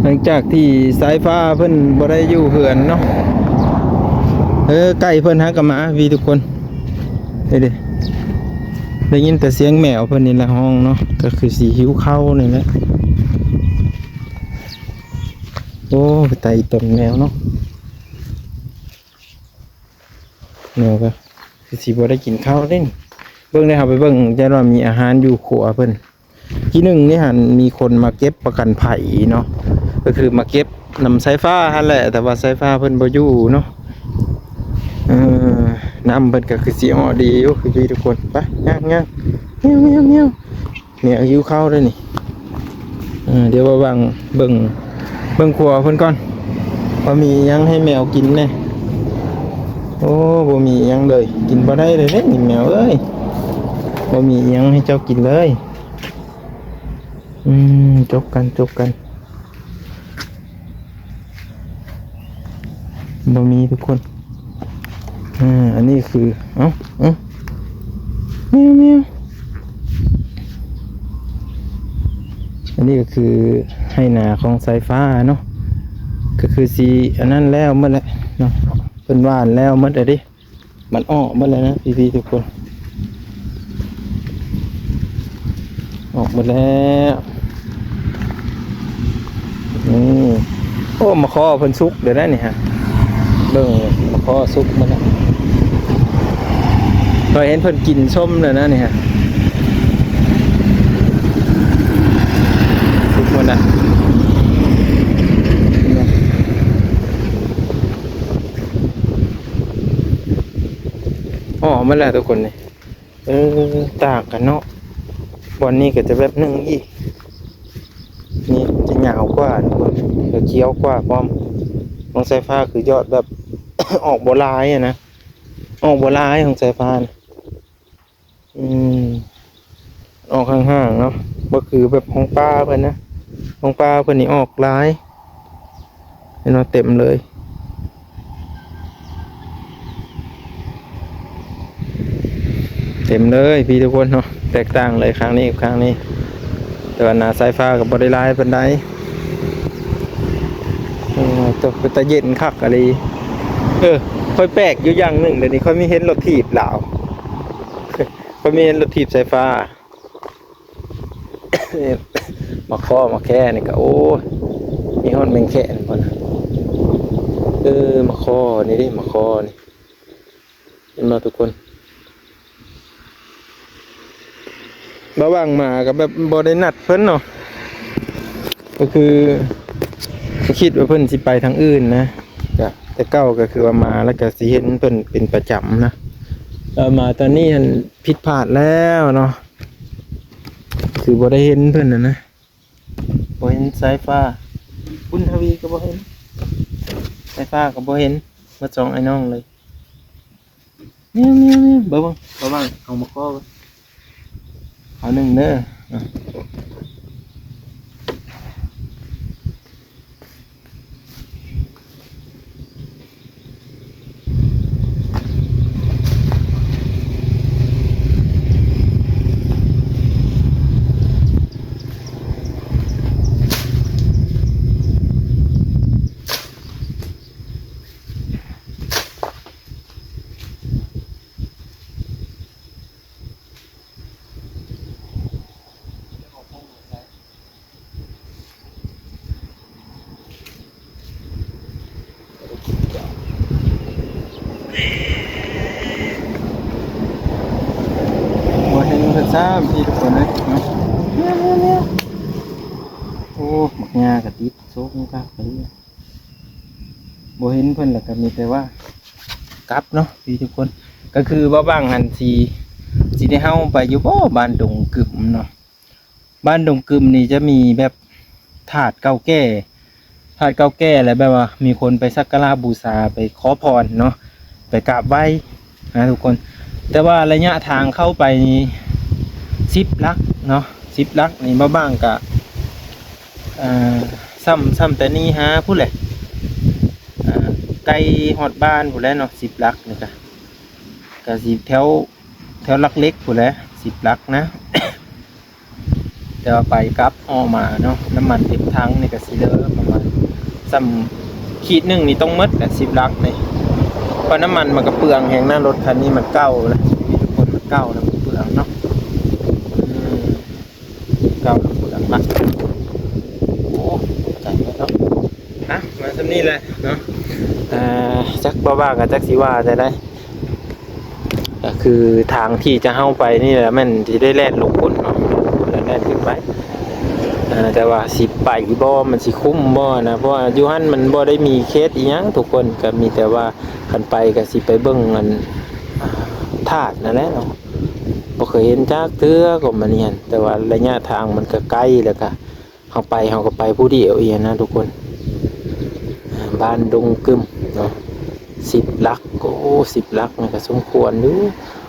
ຫຼັງຈາກທີ່ສາຍຟ້າເພິ່ນບໍ່ໄດ້ຢູ່ເຮືອນເນາະ ເອີ ໄກ່ເພິ່ນຫາກໍມາພີ່ທຸກຄົນ ເອີ ໄດ້ຍິນແຕ່ສຽງແມວເພິ່ນນີ້ແຫຼະຮ້ອງເນາະ ກໍຄືຊິຫິວເຂົ້ານີ້ແຫຼະ. ໂອ້ ໄປໄຕ່ອີ່ຕົນແມວເນາະ ແມວກໍຄືຊິບໍ່ໄດ້ກິນເຂົ້າເດ້ນີ້. ເບິ່ງເດີ ເຮົາໄປເບິ່ງ ຢ້ານວ່າມີອາຫານຢູ່ຄົວເພິ່ນ. ທີໜຶ່ງນີ້ຫັ້ນມີຄົນມາເກັບປະກັນໄພເນາະ ກໍຄືມາເກັບນຳສາຍຟ້າຫັ້ນແຫຼະ ແຕ່ວ່າສາຍຟ້າເພິ່ນບໍ່ຢູ່ເນາະ. ເອີ ນ້ຳເພິ່ນກໍຄືຊິເອາະດີຢູ່ພີ່ໆທຸກຄົນ. ໄປ ຍ່າງໆ ແມວໆໆ ແມວຫິວເຂົ້າເດ້ນີ້. ເອີ ດຽວວ່າຫວ່າງເບິ່ງ ເບິ່ງຄົວເພິ່ນກ່ອນ ວ່າມີຫຍັງໃຫ້ແມວກິນແດ່. ໂອ້ ບໍ່ມີຫຍັງເລີຍ ກິນບໍ່ໄດ້ເລີຍເດ້ນີ້ແມວເອີຍ ບໍ່ມີຫຍັງໃຫ້ເຈົ້າກິນເລີຍ. ອືມ ຈົບກັນ ຈົບກັນ ບໍ່ມີທຸກຄົນ. ອ່າ ອັນນີ້ຄື ເອົ້າ ເອົ້າ ແມວ ແມວ ອັນນີ້ກໍຄືໄຮ່ນາຂອງສາຍຟ້າເນາະ ກໍຄືຊິອັນນັ້ນແລ້ວໝົດແຫຼະເນາະ ເພິ່ນຫວ່ານແລ້ວໝົດແລ້ວເດ້. ມັນອອກໝົດແລ້ວນະພີ່ໆທຸກຄົນ ອອກໝົດແລ້ວ. ນີ້ ໂອ້ ມະຄໍ່ເພິ່ນສຸກແລ້ວນະນີ້ຮະ ເບິ່ງ ມະຄໍ່ສຸກໝົດແລ້ວ ຂ້ອຍເຫັນເພິ່ນກິນສົ້ມແລ້ວນະນີ້ຮະ ສຸກໝົດແລ້ວ. ອໍ ໝົດແລ້ວທຸກຄົນນີ້ ເອີ ຕ່າງກັນເນາະ ບ່ອນນີ້ກໍຈະແບບໜຶ່ງອີກ ນີ້ຈະຍາວກວ່າທຸກຄົນ ແລ້ວຂຽວກວ່າພ້ອມ. ຂອງສາຍຟ້າຄືຍອດແບບ ອອກບໍ່ຫຼາຍຫັ້ນນະ ອອກບໍ່ຫຼາຍຂອງສາຍຟ້ານະ. ອືມ ອອກຫ່າງໆເນາະ ບໍ່ຄືແບບຂອງປ້າເພິ່ນນະ ຂອງປ້າເພິ່ນນີ້ອອກຫຼາຍ ເຫັນບໍ່ ເຕັມເລີຍ ເຕັມເລີຍພີ່ທຸກຄົນເນາະ. ແຕກຕ່າງເລີຍຄັ້ງນີ້ກັບຄັ້ງນີ້ ແຕ່ວ່າໜ້າສາຍຟ້າກໍບໍ່ໄດ້ຫຼາຍປານໃດ. ເອີ ແຕ່ເປັນຕາເຢັນຄັກອີ່ຫຼີ. ເອີ ຂ້ອຍແປກຢູ່ຢ່າງໜຶ່ງ ດຽວນີ້ຂ້ອຍມີເຫັນລົດຖີບລາວ ຂ້ອຍມີເຫັນລົດຖີບສາຍຟ້າ. ໝາກຄໍ່ໝາກແຄນີ້ກໍ ໂອ້ຍ ມີຮອດແມງແຄນພຸ້ນນະ. ເອີ ໝາກຄໍ່ນີ້ເດ້ ໝາກຄໍ່ນີ້ ເຫັນບໍ່ທຸກຄົນ? ລະຫວ່າງມາກໍແບບບໍ່ໄດ້ນັດເພິ່ນເນາະ ກໍຄືຄິດວ່າເພິ່ນຊິໄປທາງອື່ນນະ. ກະແຕ່ເກົ່າກໍຄືວ່າມາແລ້ວກໍຊິເຫັນເພິ່ນເປັນປະຈຳນະ ແລ້ວມາຕອນນີ້ຫັ້ນຜິດພາດແລ້ວເນາະ ຄືບໍ່ໄດ້ເຫັນເພິ່ນຫັ້ນນະ ບໍ່ເຫັນສາຍຟ້າ ບຸນທະວີກໍບໍ່ເຫັນ ສາຍຟ້າກໍບໍ່ເຫັນ ໝົດສອງອ້າຍນ້ອງເລີຍ. ແມວໆໆ ເບິ່ງໆ ລະວັງ ເອົາມາຂໍເບິ່ງ ເອົາໜຶ່ງເດີ. ບໍ່ເຫັນເພິ່ນຊ້ຳ ພີ່ທຸກຄົນເອີຍເນາະ. ໂອ້ ໝາກຫຍ້າກະຕິດ ໂຊກມັນກະ ບໍ່ເຫັນເພິ່ນແລ້ວກໍມີແຕ່ວ່າກັບເນາະພີ່ທຸກຄົນ. ກໍຄືວ່າຫວັງຫັ້ນຊິ ຊິໄດ້ເຮົາໄປຢູ່ບໍ່ ບ້ານດົງກຶມເນາະ. ບ້ານດົງກຶມນີ້ຈະມີແບບທາດເກົ່າແກ່ ທາດເກົ່າແກ່ ແລ້ວແບບວ່າມີຄົນໄປສັກກາລະບູຊາ ໄປຂໍພອນເນາະ ໄປກາບໄຫວ້ນະທຸກຄົນ. ແຕ່ວ່າໄລຍະທາງເຂົ້າໄປນີ້ສິບຫຼັກເນາະ ສິບຫຼັກນີ້ ບໍ່ບາງກະ ອ່າ ຊ້ຳ ຊ້ຳແຕ່ນີ້ຫາພຸ້ນແຫຼະ ອ່າ ໃກ້ຮອດບ້ານພຸ້ນແຫຼະເນາະ ສິບຫຼັກນີ້ກະ ກະຊິແຖວ ແຖວຫຼັກເຫຼັກພຸ້ນແຫຼະ ສິບຫຼັກນະ. ແຕ່ວ່າໄປກັບ ອອກມາເນາະ ນ້ຳມັນເຕັມຖັງນີ້ກະຊິເຫຼືອປະມານ ສ່ຳຂີດໜຶ່ງນີ້ຕ້ອງໝົດແຫຼະ ສິບຫຼັກນີ້ ເພາະນ້ຳມັນມັນກໍເປືອງແຮງນະ. ລົດຄັນນີ້ມັນເກົ່າແລ້ວ ທຸກຄົນ ມັນເກົ່າແລ້ວ ມັນເປືອງເນາະ. ອືມ ເກົ່າແລ້ວເປືອງລະ. ໂອ້ ໄກເນາະ. ອ່ະ ມາສ່ຳນີ້ແຫຼະເນາະ. ອ່າ ຈັກບໍ່ວ່າກໍຈັກຊິວ່າແນວໃດ. ກໍຄືທາງທີ່ຈະເຮົາໄປນີ້ແຫຼະ ແມ່ນຊິໄດ້ແລ່ນລົງພຸ້ນເນາະ ແລ້ວແລ່ນຂຶ້ນໄປ. ເອີ ແຕ່ວ່າຊິໄປບໍ່ ມັນຊິຄຸ້ມບໍ່ນະ ເພາະວ່າຢູ່ຫັ້ນມັນບໍ່ໄດ້ມີເຂດອີ່ຫຍັງທຸກຄົນ ກໍມີແຕ່ວ່າຄັນໄປກໍຊິໄປເບິ່ງອັນ ອ່າ ທາດນັ້ນແຫຼະເນາະ. ບໍ່ເຄີຍເຫັນຈັກເທື່ອກໍມານີ້ຫັ້ນ ແຕ່ວ່າໄລຍະທາງມັນກໍໄກ ແລ້ວກໍ ເຮົາໄປ ເຮົາກໍໄປຜູ້ດຽວອີ່ຫັ້ນນະທຸກຄົນ. ອ່າ ບ້ານດົງກຶມເນາະ ສິບຫຼັກ. ໂອ້ ສິບຫຼັກນີ້ກໍສົມຄວນຢູ່.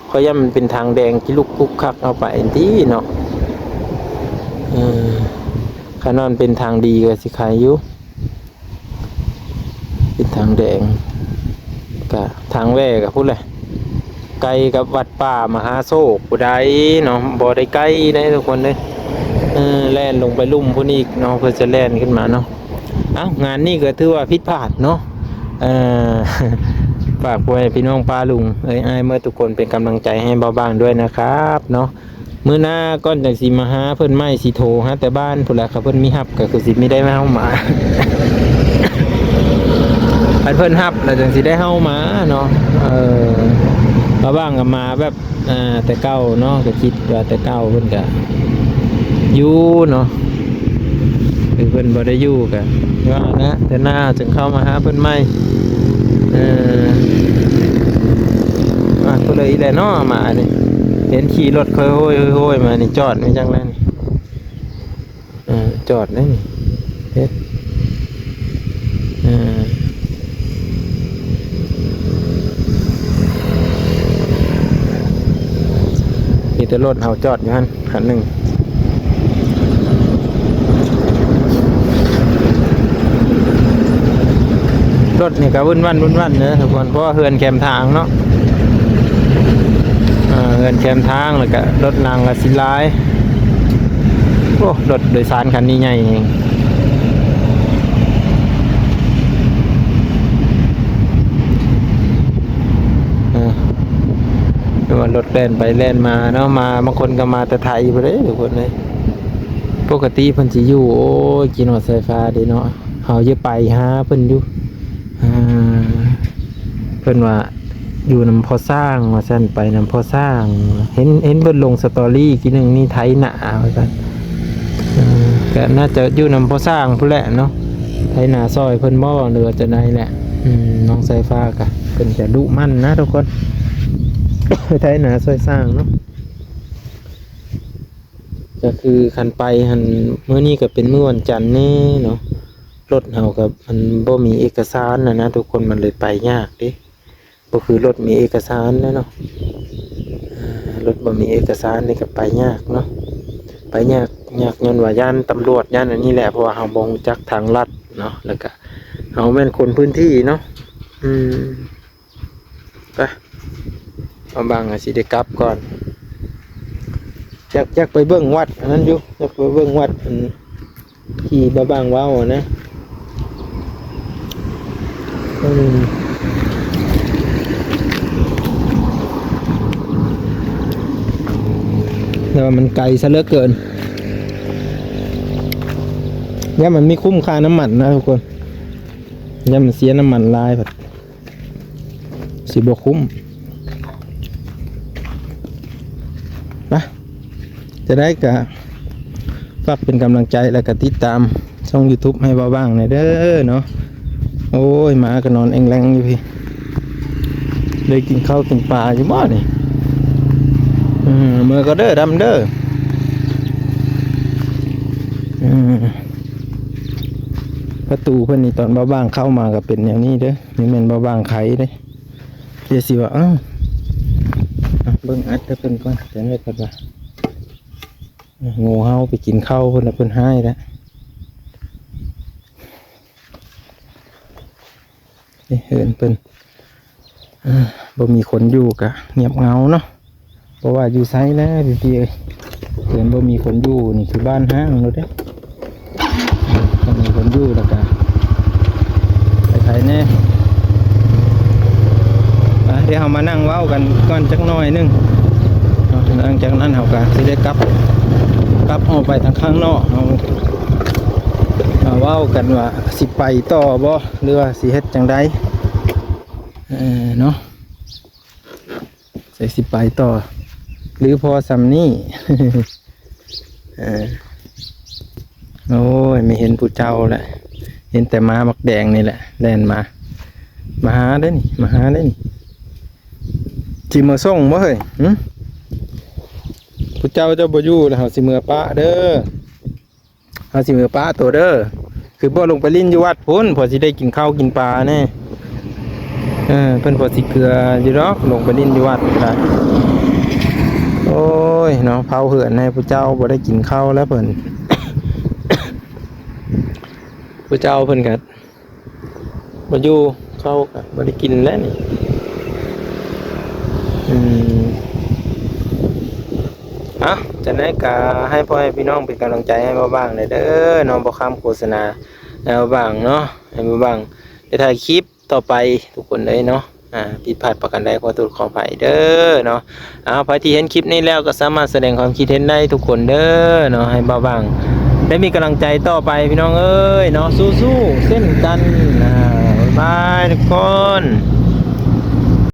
ຂ້ອຍຢ້ານມັນເປັນທາງແດງກິລຸກກຸກຄັກ ເຮົາໄປອັນຕິເນາະ. ເອີ ຄັນວ່າມັນເປັນທາງດີກໍຊິໄຄຢູ່ ເປັນທາງແດງ ກະທາງແວ່ກະພຸ້ນແຫຼະ ໃກ້ກັບວັດປ່າມະຫາໂຊກຜູ້ໃດເນາະ ບໍ່ໄດ້ໃກ້ໃດທຸກຄົນເດ້. ເອີ ແລ່ນລົງໄປລຸ່ມພຸ້ນອີກເນາະ ເພື່ອຈະແລ່ນຂຶ້ນມາເນາະ. ເອົ້າ ງານນີ້ກໍຖືວ່າຜິດພາດເນາະ. ເອີ ຝາກພໍ່ແມ່ພີ່ນ້ອງປ້າລຸງເອີຍອ້າຍເໝິດທຸກຄົນ ເປັນກຳລັງໃຈໃຫ້ບ່າວບາງດ້ວຍນະຄັບເນາະ. ມື້ໜ້າກ່ອນຈັ່ງຊິມາຫາເພິ່ນໃໝ່ ຊິໂທຫາແຕ່ບ້ານພຸ້ນລະ ຄັນເພິ່ນມີຮັບກໍຄືຊິມີໄດ້ມາເຮົາມາ ຄັນເພິ່ນຮັບແລ້ວຈັ່ງຊິໄດ້ເຮົາມາເນາະ. ເອີ ລະຫວ່າງກໍມາແບບ ອ່າ ແຕ່ເກົ່າເນາະ ກໍຄິດວ່າແຕ່ເກົ່າເພິ່ນກໍຢູ່ເນາະ. ຄືເພິ່ນບໍ່ໄດ້ຢູ່ກະວ່າແຫຼະ ເທື່ອໜ້າຈຶ່ງເຂົ້າມາຫາເພິ່ນໃໝ່. ເອີ ມາຜູ້ໃດອີກແຫຼະເນາະ ມານີ້ ເຫັນຂີ່ລົດຄ່ອຍໂຫ້ຍໆມານີ້ ຈອດໄວ້ຈັ່ງໃດນີ້. ເອີ ຈອດໄດ້ນີ້ ເຮັດ ເອີ ມີແຕ່ລົດເຮົາຈອດຢູ່ຫັ້ນຄັນໜຶ່ງ. ລົດນີ້ກໍວຸ້ນວັ່ນ ວຸ້ນວັ່ນເດີທຸກຄົນ ເພາະວ່າເຮືອນແຄມທາງເນາະ. ເອີ ເຮືອນແຄມທາງ ແລ້ວກະລົດລາງກະຊິຫຼາຍ. ໂອ້ ລົດໂດຍສານຄັນນີ້ໃຫຍ່ແຮງ. ເອີ ແຕ່ວ່າລົດແລ່ນໄປແລ່ນມາເນາະ ມາ ບາງຄົນກໍມາແຕ່ໄທພຸ້ນເດ້ທຸກຄົນເອີຍ. ປົກກະຕິເພິ່ນຊິຢູ່ ໂອ້ຍ ກິນຮອດສາຍຟ້າເດ້ເນາະ. ເຮົາຈະໄປຫາເພິ່ນຢູ່ ອ່າ ເພິ່ນວ່າຢູ່ນຳພໍ່ຊ້າງວ່າຊັ້ນ ໄປນຳພໍ່ຊ້າງ. ເຫັນ ເຫັນເພິ່ນລົງສະຕໍຣີກີ້ໜຶ່ງນີ້ ໄຖນາວ່າຊັ້ນ. ເອີ ກໍໜ້າຈະຢູ່ນຳພໍ່ຊ້າງພຸ້ນແຫຼະເນາະ ໄຖນາຊ່ອຍເພິ່ນບໍ່ ຫຼືວ່າຈັ່ງໃດແຫຼະ. ອືມ ນ້ອງສາຍຟ້າກໍເພິ່ນຈະດຸໝັ່ນນະທຸກຄົນ ໄຖນາຊ່ອຍຊ້າງເນາະ. ກໍຄືຄັນໄປຫັ້ນ ມື້ນີ້ກໍເປັນມື້ວັນຈັນແດ່ເນາະ ລົດເຮົາກໍມັນບໍ່ມີເອກະສານນະ ນະທຸກຄົນ ມັນເລີຍໄປຍາກເດ້. ບໍ່ຄືລົດມີເອກະສານແຫຼະເນາະ. ອ່າ ລົດບໍ່ມີເອກະສານນີ້ກໍໄປຍາກເນາະ ໄປຍາກ ຍາກຍ້ອນວ່າຢ້ານຕຳຫຼວດ ຢ້ານອັນນີ້ແຫຼະ ເພາະວ່າເຮົາບໍ່ຮູ້ຈັກທາງລັດເນາະ ແລ້ວກະເຮົາແມ່ນຄົນພື້ນທີ່ເນາະ. ອືມ ໄປ ບ່າວບາງກໍຊິໄດ້ກັບກ່ອນ. ຢາກ ຢາກໄປເບິ່ງວັດອັນນັ້ນຢູ່ ຢາກໄປເບິ່ງວັດອັນທີ່ບ່າວບາງເວົ້ານະ. ອືມ ແຕ່ວ່າມັນໄກຊະເຫຼືອເກີນ. ຢ້ານມັນມີຄຸ້ມຄ່ານ້ຳມັນນະທຸກຄົນ ຢ້ານມັນເສຍນ້ຳມັນຫຼາຍ ຊິບໍ່ຄຸ້ມ. ນະ ຈະໄດ້ກະຝາກເປັນກຳລັງໃຈ ແລ້ວກະຕິດຕາມຊ່ອງຢູທູບໃຫ້ບ່າວບາງແດ່ເດີເນາະ. ໂອ້ຍ ໝາກໍນອນແອງແລງຢູ່ພີ້ ໄດ້ກິນເຂົ້າກິນປາຢູ່ບໍ່ນີ້? ອືມ ເມືອກໍເດີດຳເດີ. ອືມ ປະຕູເພິ່ນນີ້ ຕອນບ່າວບາງເຂົ້າມາກໍເປັນແນວນີ້ເດີ ນີ້ແມ່ນບ່າວບາງໄຂເດ້. ດຽວຊິວ່າ ເອົ້າ ເບິ່ງອັດເພິ່ນກ່ອນ ຈັ່ງໃດເພິ່ນວ່າ ງູເຫົ່າໄປກິນເຂົ້າເພິ່ນລະ ເພິ່ນຮ້າຍລະ. ນີ້ເຮືອນເພິ່ນ ເອີ ບໍ່ມີຄົນຢູ່ກະງຽບເຫງົາເນາະ. ບໍ່ວ່າຢູ່ໃສແຫຼະພີ່ໆເອີຍ ເຮືອນບໍ່ມີຄົນຢູ່ນີ້ຄືບ້ານຮ້າງໂລດເດ້. ບໍ່ມີຄົນຢູ່ແລ້ວກະ ກັນຈັກໜ້ອຍໜຶ່ງເນາະ. ຫຼັງຈາກນັ້ນເຮົາກໍຊິໄດ້ກັບ ກັບອອກໄປທາງຂ້າງນອກ ເຮົາມາເວົ້າກັນວ່າຊິໄປຕໍ່ບໍ່ ຫຼືວ່າຊິເຮັດຈັ່ງໃດ ເອີ ເນາະ. ໃສຊິໄປຕໍ່ ຫຼືພໍສ່ຳນີ້? ເອີ ໂອ້ຍ ໄມ່ເຫັນຜູ້ເຈົ້າແຫຼະ ເຫັນແຕ່ໝາບັກແດງນີ້ແຫຼະ ແລ່ນມາ ມາຫາເດ້ນີ້ ມາຫາເດ້ນີ້. ຊິເມືອສົ່ງບໍ່ເຮີ້ຍ? ຫຶ? ຜູ້ເຈົ້າເຈົ້າບໍ່ຢູ່ແລ້ວ ເຮົາຊິເມືອປະເດີ. ເຮົາຊິເມືອປະໂຕເດີ. ຄືບໍ່ລົງໄປຫຼິ້ນຢູ່ວັດພຸ້ນ ພໍຊິໄດ້ກິນເຂົ້າກິນປາແດ່. ເອີ ເພິ່ນພໍຊິເກືອຢູ່ດອກ ລົງໄປຫຼິ້ນຢູ່ວັດກໍໄດ້. ໂອ້ຍເນາະ ເຜົາເຮືອນໃຫ້ຜູ້ເຈົ້າບໍ່ໄດ້ກິນເຂົ້າແລ້ວເພິ່ນ ຜູ້ເຈົ້າເພິ່ນກໍ ບໍ່ຢູ່ ເຂົ້າກໍບໍ່ໄດ້ກິນແລ້ວນີ້. ອືມ ເອົ້າ ຈັ່ງໃດກໍໃຫ້ພໍ່ແມ່ພີ່ນ້ອງເປັນກຳລັງໃຈໃຫ້ບ່າວບ່າງແດ່ເດີເນາະ. ບ່າວຄຳໂຄສະນາໃຫ້ບ່າວບ່າງເນາະ ໃຫ້ບ່າວບ່າງໄດ້ຖ່າຍຄລິບຕໍ່ໄປທຸກຄົນເອີຍເນາະ. ອ່າ ຜິດພາດປະການໃດຂໍໂທດຂໍອະໄພເດີເນາະ. ເອົາ ໃຜທີ່ເຫັນຄລິບນີ້ແລ້ວກໍສາມາດສະແດງຄວາມຄິດເຫັນໄດ້ທຸກຄົນເດີເນາະ ໃຫ້ບ່າວບ່າງໄດ້ມີກຳລັງໃຈຕໍ່ໄປພີ່ນ້ອງເອີຍເນາະ. ສູ້ໆເຊັ່ນກັນ. ອ່າ ບາຍບາຍທຸກຄົນ.